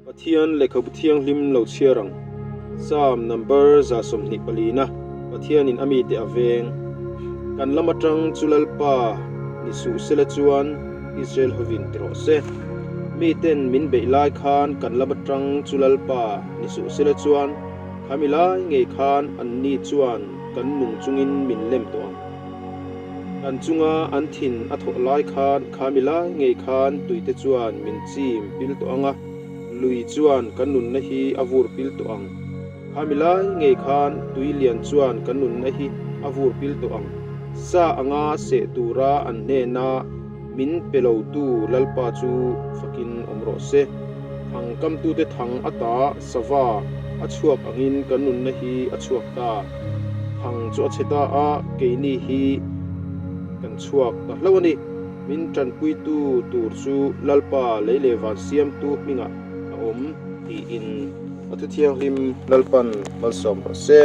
Pathian lehkhabu thianghlim lo chhiar ang. Psalm number 124 na Pathianin a mite a veng. Kan lam atang chu Lalpa ni suh sela chuan Israel hovin ti rawh se. Miten min beih lai khan kan lam atang chu Lalpa ni suh sela chuan khami lai ngei khan anni chuan kan nung chungin min lem tawh ang. Kan chunga an thin a thawh lai khan khami lai ngei khan tuite chuan min chim pil tawh ang a, lui chuan kan nunna hi a vur pil tawh ang. Khami lai ngei khan tui lian chuan kan nunna hi a vur pil tawh ang. Sa anga seh tura an hnena min pe lotu Lalpa chu fakin awm rawh se. Thang kamtute thang ata sava a chhuak angin kan nunna hi a chhuak ta. Thang chu a chhe ta a, keini hi kan chhuak ta hlauh a ni. Min tanpuitu tur chu Lalpa lei leh van siamtu hmingah a awm tiin a thuthianghlim Lalpan malsawm rawh se.